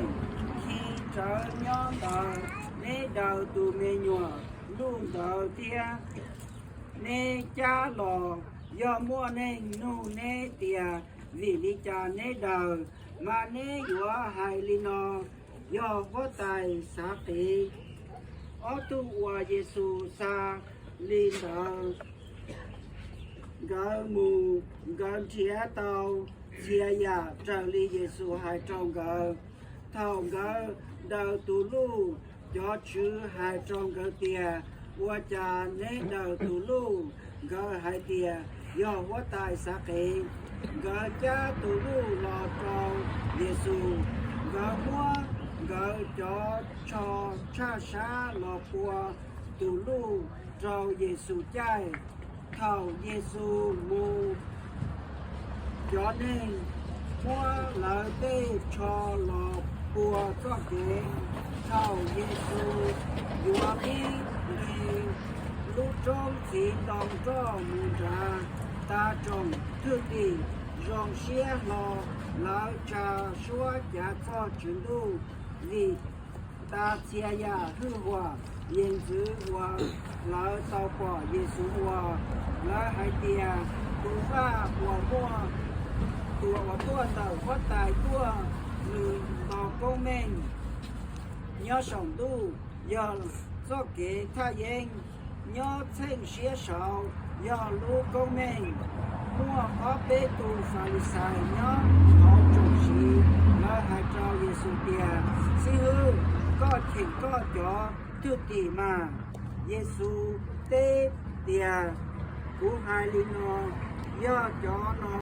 Neb khi rawv nyob ntawd, neb daws tus me nyuam luj ntawd thiab neb cab los. Yog muaj neeg nug neb tias, Vim li cas neb daws? Mas neb yuav hais li no: Yog huab tais xav qiv. Ob tug uas Yexus xa li ntawd, nkawd mus, nkawd nrhiav tau txhia yam raws li Yexus hais rau nkawd. Thaum nkawd daws tus luj, cov tswv hais rau nkawd tias, Ua cas neb daws tus luj? Nkawd hais tias, Yog huab tais xav qiv. Nkawd cab tus luj los rau Yexus. Nkawd muab nkawd cov tsho tshaj sab los pua tus luj rau Yexus caij. Thaum Yexus mus, cov neeg muab lawv tej tsho los pua txoj kev. Thaum Yexus yuav pib nqis lub roob txiv ntoo roj mus nrad, tas tsoom thwj tim zoo siab hlo, lawv tsa suab cav txog Tswv Ntuj, vim tas txhia yam hwj huam yees ntxwv uas lawv tau pom Yexus ua. Lawv hais tias, Tus vaj uas muaj, tus uas tuaj ntawm huab tais tuaj, nws nto koob meej nyob saum ntuj, yog txoj kev thaj yeeb nyob txheej siab saud, yog lub koob meej. Muaj ob peb tus Falixais nyob hauv tsoom sid, lawv hais rau Yexus tias, Xib hwb, koj cheem koj cov thwj tim mas. Yexus teb tias, Kuv hais li no, yog cov no